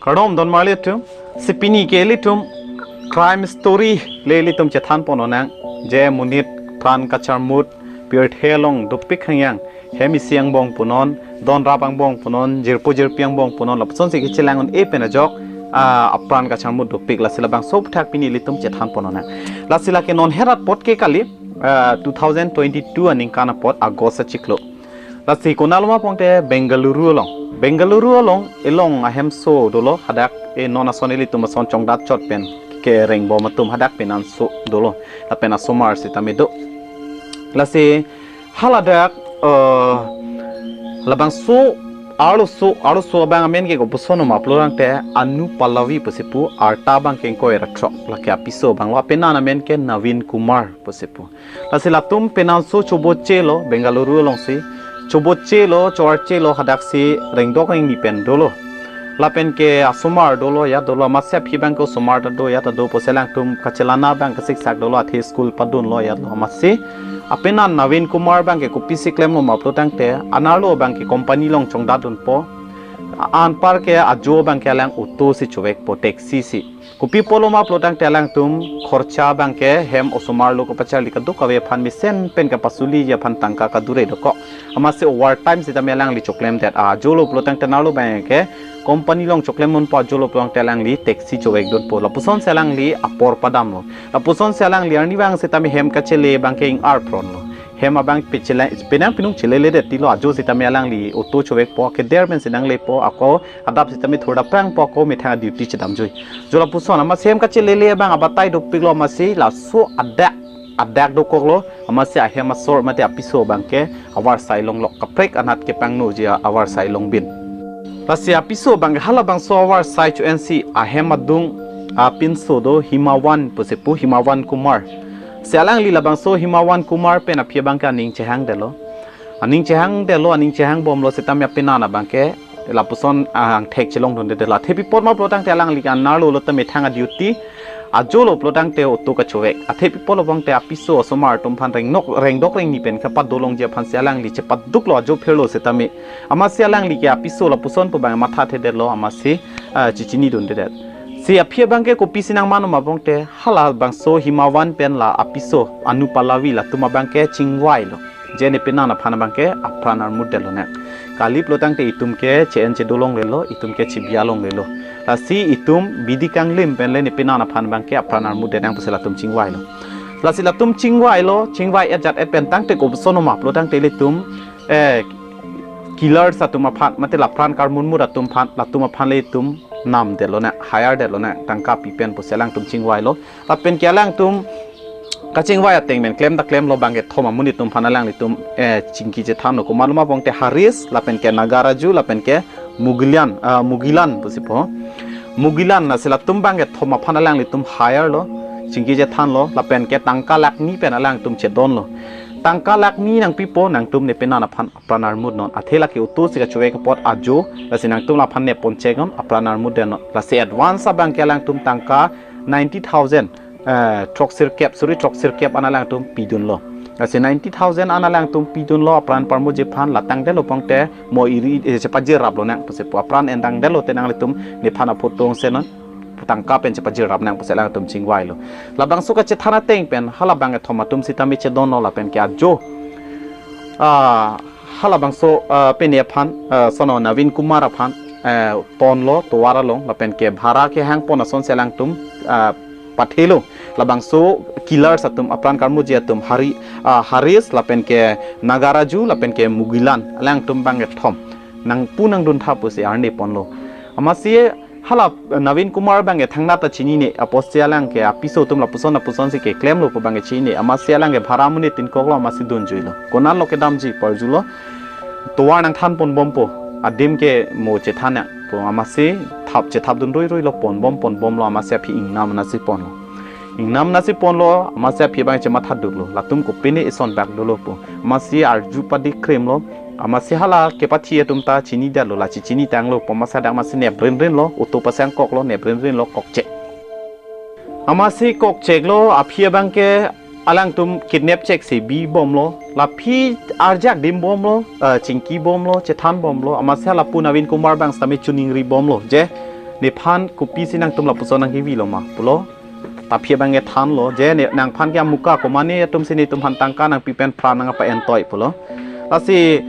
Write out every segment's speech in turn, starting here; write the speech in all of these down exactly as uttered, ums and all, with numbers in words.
Kardom don marli atum, si pini ke ilitum crime story le ilitum chethan pon lonang, je monit pran kacharmut pirthe along dopik hangyang, hem isi angbong punon, don rap angbong punon, jirpo jirpi angbong punon, lapusonsi kechelang un-e pen ajok, ah, apran kacharmut dopik, lasi labangso aphuthak pini ilitum chethan pon lonang. Lasi lake non herat apot ke kali, ah, two thousand twenty-two aningkan apot August achiklo. Lasi konat lo ma pulote Bengaluru along. Bengaluru along, elong ahemso dolo, hadak e non ason ilitum ason chongdat chot pen kereng bom atum hadak penanso dolo. Lapen asomar sitame do. Lasi haladak, eh, labangso arloso, arloso abang amen ke kopuson ma pulo tangte Anu Pallavi pusi pu, arta abang ke ingkoi ra throk, lake apiso abang lo, apenan amen ke Naveen Kumar pusi pu. Lasi latum penanso choboche lo, Bengaluru alongsi. Choboche lo, choarche lo, hadak si rengdok rengni pen dolo. Lapen ke asomar dolo, ya dolo, amatsi aphi abang ke osomar ta do, ya ta do, pusi alangtum kachelang abang ke siksak dolo, athe school padun lo, ya lo, amatsi. Apenan Naveen Kumar abang ke kopisi klem lo ma pulo tangte, anerlo abang ke company along chongdat dunpo. Anpar ke ajo abang ke alang auto si chovekpo, taxi si. Kopi apotlo ma pulo tangte alangtum khorcha abang ke hem osomar lo kapacharli kadokave aphan mesen pen kapasuli aphan tangka kadure dokok. Amatsi overtime sitame alangli choklemdet. Ajo lo pulo tangte anerlo abang ke company along choklem dunpo, ajo lo pulo tangte alangli taxi chovek dunpo. Lapusonsi alangli apor padam lo. Lapusonsi alangli arnivang sitame hem kachele abang ke ing-ar phron lo. Hem abang pechele, penang penung chelele det tilo, ajo sitame alangli auto chovekpo, keder pen si nanglepo, ako adap sitame thurda prangpo, ako methang duty chedamjui. Jo lapuson amatsi hem kachelele abang abatai dopik lo, amatsi laso adak, adak dokok lo, amatsi ahem asor mate apiso abang ke avarsai longlok, kaprek anat kepangnoji avarsai longbin. Lasi apiso abang ke halabangso avarsai cho-en si ahem adung apinso do Himavan pusi pu, Himavan Kumar. Si alangli labangso Himavan Kumar pen aphi abang ke aning chehangdetlo. Aning chehangdetlo, aning chehang bomlo sitame apenan abang ke lapuson angthek chelong dundedetlo. Athe pi apot ma pulo tangte alangli ke anerlo lo tame thang duty. Ajo lo pulo tangte auto kachovek. Athe pi apotlo pulote apiso osomar atum aphan rengnok, rengdok rengni pen kapadolongji aphansi alangli chepaduklo, ajo phirlo sitame. Amatsi alangli ke apiso lapuson pu abang mathathedetlo, amatsi, ah, chechini dundedet. Si aphi abang ke kopisi nangman ma pulote halabangso Himavan pen la apiso Anu Pallavi latum abang ke chingvailo. Je ne penan aphan abang ke apran armutdetlo nang. Kali pulo tangte itum ke che-en chedolonglelo, itum ke chebi-a longlelo. Lasi itum bidi kanglim pen le ne penan aphan abang ke apran armutdet nang pusi latum chingvailo. Lasi latum chingvailo, chingvai-et jat-et pen tangte kopuson ma pulo tangte ilitum, eh, killers atum aphan, mate lapran karmutmut atum aphan, latum aphan le itum namdetlo nang, hire detlo nang, tangka pi pen pusi alangtum chingvailo. Lapen ke alangtum kachingvai ateng pen klem ta klemlo, bangkethom amonit atum aphan alanglitum, eh, chingki chethanlo. Komatlo ma pulote Harish, lapen ke Nagaraju, lapen ke Mugilan, ah, Mugilan pusi pu. Mugilan, lasi latum bangkethom aphan alanglitum hire lo, chingki chethanlo, lapen ke tangka lakh ni pen alangtum chedonlo. Tangka lakh ni nangpipo, nangtum ne penan aphan apran armutnon. Athe lake auto si kachovek apot ajo, lasi nangtum laphan ne poncheknon, apran armutdetnon. Lasi advance abang ke alangtum tangka ninety thousand, eh, throksirkep, sorry, throksirkep an alangtum pidunlo. Lasi ninety thousand an alangtum pidunlo, apran parmutji aphan, la tangdetlo pulote mo iri, eh, chepajirraplo nang pusi pu, apran endangdetlo te nanglitum nephan aphuthong senon, tangka pen chepajirrap nang pusi alangtum chingvailo. Labangso kachethan ateng pen halabangkethom atum sitame chedonlo, lapen ke ajo, ah, halabangso, ah, pini aphan, ah, sono Naveen Kumar aphan, eh, ponlo tovar along, lapen ke bhara kehang pon asonsi alangtum, ah, pathelo. Labangso killers atum, apran karmutji atum, Hari, ah, Harish, lapen ke Nagaraju, lapen ke Mugilan, alangtum bangkethom nangpu nangduntha pusi arni ponlo. Amatsi hala Naveen Kumar abang ke thangnat ta chinine, apotsi alang ke apiso atum lapuson lapuson si keklemlo pu abang ke chinine. Amatsi alang ke bhara amonit tin koklo, amatsi dunjuilo. Konatlo kedamji parjulo. Tovar nangthan ponbompo. Adim ke mo chethan nangpo. Amatsi thap chethap dun rui rui lo, ponbom ponbomlo, amatsi aphi ingnam nasi ponlo. Ingnam nasi ponlo, amatsi aphi abang chematha duklo. Latum kopine ison bak dolo pu. Amatsi arju padi krimlo. Amatsi hala kepathi atum ta chinidetlo, la chechini tanglo pu, amatsi dak amatsi neprinprinlo, auto pasang koklo, neprinprinlo, kokchek. Amatsi kokcheklo, aphi abang ke alangtum kidnap chek si bibomlo, la aphi arjak dimbomlo, eh, chingkibomlo, chethanbomlo, amatsi hala pu Naveen Kumar abang sitame chuningribomlo, je Nephan kopisi nangtum lapuson nangkevilo ma pulo. Ta aphi abang ke thanlo, je ne nangphan ke amuka komane atum si netumphan tangka nangpi pen pran nangpa-entoi pulo. Lasi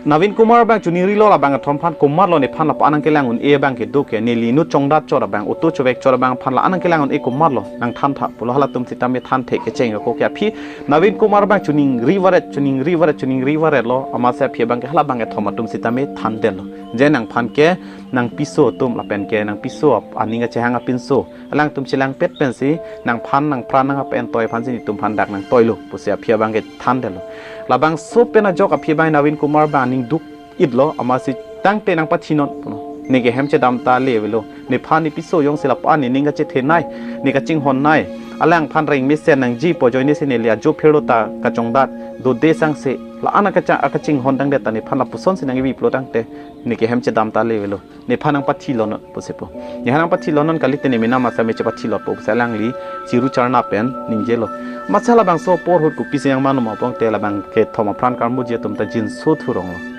Navin Kumar abang chiningrilo, labang kethom aphan komatlo nephan lapu-an nangkelang un-e abang kedo ke, neli inut chongdat chot abang, auto chovek chot abang aphan la-an nangkelang un-e komatlo nangthantha pulo. Halatum sitame thanthe kecheng ako ke aphi Navin Kumar abang chiningri varet, chiningri varet, chiningri varetlo. Amatsi aphi abang ke halabang kethom atum sitame thantelo. Je nangphan ke nangpiso atum lapen ke nangpiso ap-, aning kachehang apinso alangtum chelangpet pensi nangphan nangpran nangpa-entoi aphansi netumphan dak nangtoilo pusi aphi abang ke thantelo. Labangso pen ajok aphi abang Navin Kumar abang aning duk-itlo, amatsi tangte nangpathinon pulo. Ne ke hem chedam ta le avelo. Nephan nepiso jongsi lapu-an nening kachethenei, ne kachinghonnei, alangphan reng mesen nangjipo, ajoinesi neli ajo phirlo ta kachongdat dode sangse la-an akacha-, akachinghon tangdet ta nephan lapusonsi nangkevi pulo tangte ne ke hem chedam ta le avelo. Nephan nangpathilonon pusi pu. Nephan nangpathilonon kalite ne mena masa me chepathilotpo pusi alangli chiru charna pen ningjelo. Amatsi labangso apor ahut kopisi nangmano ma pulote labang kethom apran karmuji atum ta jinso thuronglo.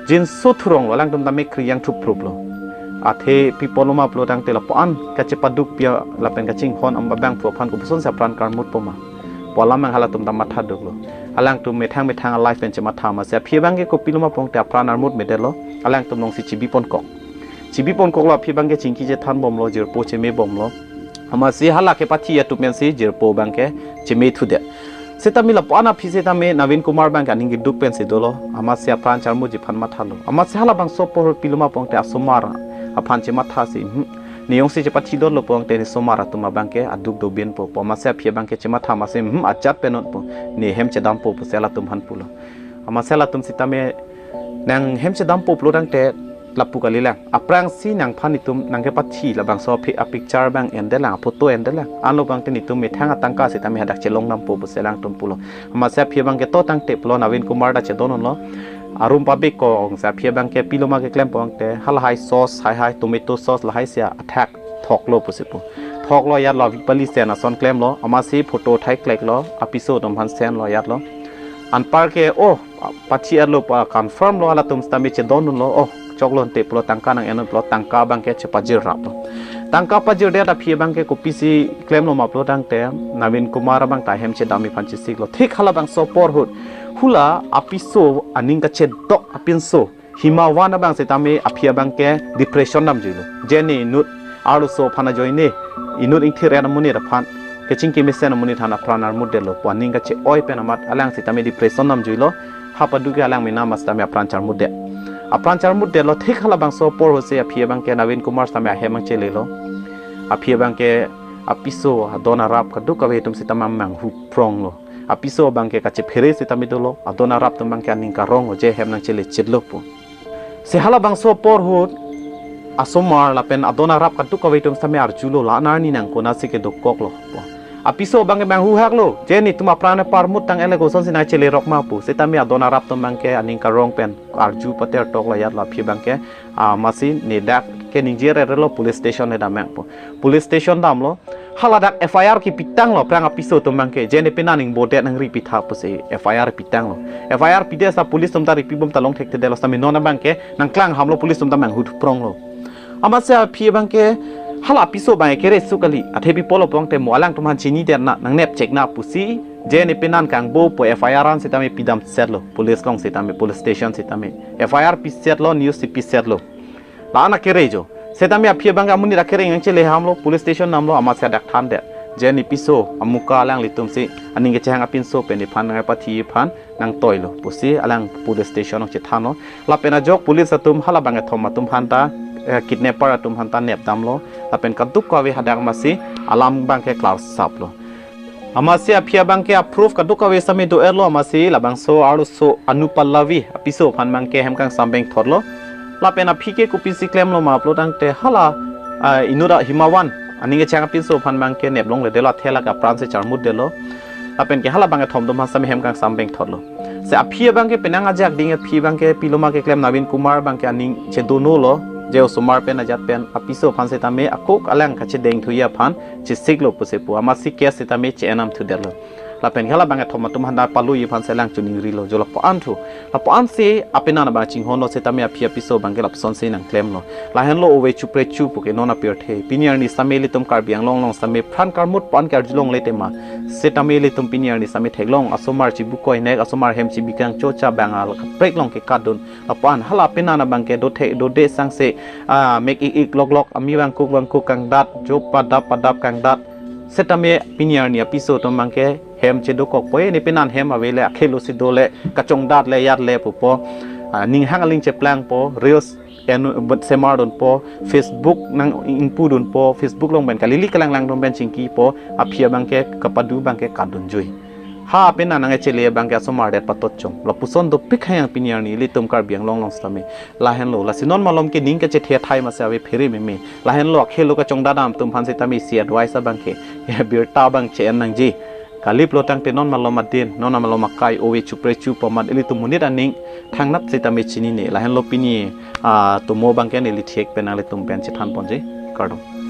Jinso thuronglo, alangtum ta mekkri jangthupruplo. Athe pi apotlo ma pulo tangte lapu-an kachepaduk pia lapen kachinghon amba abangphu aphan kopusonsi apran karmutpo ma pu alam abang halatum ta mathaduklo. Alangtum methang methang a-life pen chematha, amatsi aphi abang ke kopilo ma pulote apran armut medetlo. Alangtum alongsi chibiponkok. Chibiponkoklo, aphi abang ke chingki chethanbomlo, jirpo chemebomlo. Amatsi hala kepathi atum pensi jirpo abang ke chemethudet. Sitame lapu-an aphi sitame Navin Kumar abang ke aning keduk pensi dolo. Amatsi apran charmuji aphan mathalo. Amatsi halabangso apor ahut pilo ma pulote asomar aphan chemathasi, hmm, ne jongsi chepathilotlo pulote ne somar atum abang ke aduk dobinpo pu. Amatsi aphi abang ke chematha, amatsi, hmm, ajat penotpo, ne hem chedampo pusi latum aphan pulo. Amatsi latum sitame nang hem chedampo pulo tangte lapu kalilang. Aphrangsi nangphan netum nangkepathi labangso aphi a-picture abang endelang, a-photo endelang. Anlo abang te netum methang atangka sitame hadak chelongdampo pusi alangtum pulo. Amatsi aphi abang ke to tangte pulo, Navin Kumar ta chedondunlo. Arum pabik ko ongsi aphi abang ke pilo ma keklem pulote halahai sauce, haihai tomato sauce lahai si athak thoklo pusi pu. Thoklo ajatlo, avik pali sen ason klemlo, amatsi photo thaikleklo, apiso atum aphan send lo ajatlo. Anpar ke, oh, pathi-etlo pa confirm lo, halatum sitame chedondunlo, oh, choklo ante pulo, tangka nang-ennon pulo, tangka abang ke chepajirraplo. Tangka pajirdet aphi abang ke kopisi klemlo ma pulo tangte Navin Kumar abang ta hem chedamji aphan chesiklo. Thik halabangso apor ahut hula apiso aning kachedok apinso Himavan abang sitame aphi abang ke depression damjuilo. Je ne inut arloso aphan ajoine inut ingthir-et amonit aphan, kachingki mesen amonit aphan apran armutdetlo pu aning kache-oi pen amat alang sitame depression damjuilo. Hapaduk ke alang mena ma sitame apran charmutdet. Apran charmutdetlo, thik halabangso apor ahutsi aphi abang ke Navin Kumar sitame ahem nangchelelo. Aphi abang ke apiso adon arap kadokave atum sitame manghupronglo. Apiso abang ke kachephere sitame dolo, adon arap atum abang ke aning karonglo, je hem nangchelechitlo pu. Si halabangso apor ahut asomar lapen adon arap kadokave atum sitame arjulo, la-an arni nang konatsi kedokoklo pu. Apiso abang ke manghuhaklo, je netum apran parmut tang-et le kosonsi nangchelerok ma pu. Sitame adon arap atum abang ke aning karong pen arju patertoklo ajatlo, aphi abang ke, ah, amatsi ne dak ke ningje-et-etlo, police station le dam nang pu. Police station damlo. Hala dak F I R kepitanglo aphrang apiso atum abang ke, je ne penan ingbodet nangri pitha pusi F I R pitanglo. F I R pidet sa police atum ta ripibom ta long thekthedetlo, sitame non abang ke nangklanghamlo, police atum ta manghuthupronglo. Amatsi aphi abang ke hala apiso abang ke kere su kali, athe pi apotlo pulote mo alangtum aphan chinidetna, nangnepchekna pusi, je ne penan kangbo pu F I R an sitame pidamsetlo, police along sitame, police station sitame. F I R pisetlo, news si pisetlo. La-an akere jo. Sitame aphi abang ke amonit akere nangchelehamlo, police station damlo, amatsi dak thandet. Je nepiso amuka alanglitumsi aning kachehang apinso pen nephan nangpathi aphan nangtoilo pusi alang police station along chethanlo. Lapen ajok police atum halabang kethom atum aphanta, eh, kidnapper atum aphanta nepdamlo. Lapen kadokave hadak amatsi alam abang ke klarsaplo. Amatsi aphi abang ke a-proof kadokave sitame do-etlo, amatsi labangso arloso Anu Pallavi apiso aphan abang ke hem kangsam bengthotlo. Lapen aphi ke kopisi klemlo ma pulo tangte hala, ah, inut a-Himavan aning kachehang apinso aphan abang ke neplongledetlo, athe lake apransi charmutdetlo. Lapen ke halabang kethom atum aphan sitame hem kangsam bengthotlo. Si aphi abang ke penang ajak ding aphi abang ke pilo ma keklem, Navin Kumar abang ke aning chedonolo, je osomar pen ajat pen apiso aphan sitame akok alang kachedengthuji aphan chesiklo pusi pu, amatsi case sitame che-enamthudetlo. Lapen ke hala abang kethom atum aphan ta palu-i aphan selang chuning rilo jo lapu-an thu. Lapu-an si apenan abang chinghonlo setame aphi apiso abang ke lapuson si nangklemlo. Lahenlo ove chupre chu puke non apirthe. Pini arni sitame ilitum Karbi Anglong along sitame pran karmut pu-an ke arjulongle tema. Setame ilitum pini arni sitame theklong asomar chibu koinek, asomar hem chibi kangchocha abang al kaprek along ke kadun. Lapu-an hala apenan abang ke dothe dode sangse, ah, mek ik ik lok lok, ami vangkuk vangkuk kangdat, jo padap padap kangdat. Setame pini arni apiso atum abang ke hem chedokokpo, eh, ne penan hem avele akhelo si dole kachongdat le yat le pupo. Ah, ninghang aling cheplangpo, reels en but semar dunpo, Facebook nang ingpu dunpo, Facebook along pen kalili kalang lang dun pen chingkipo, aphi abang ke kapadu abang ke kadunjui. Ha apenan nangkechele abang ke asomar det patotchong. Lapuson dopik hang pini arni ilitum Karbi Anglong along sitame. Lahenlo, lasi non malom ke ning kachethe athai masi ave phere meme. Lahenlo akhelo kachongdat atum aphan sitame isi advice abang ke birta abang che-en nangji. Kaliplo tangte non malom adin, non malom akai ove chupre chu pu amat ilitum monit aning thangnat sitame chinine. Lahenlo pini, ah, tomo abang ke neli thek pen nanglitum pen chethan ponji. Kardom.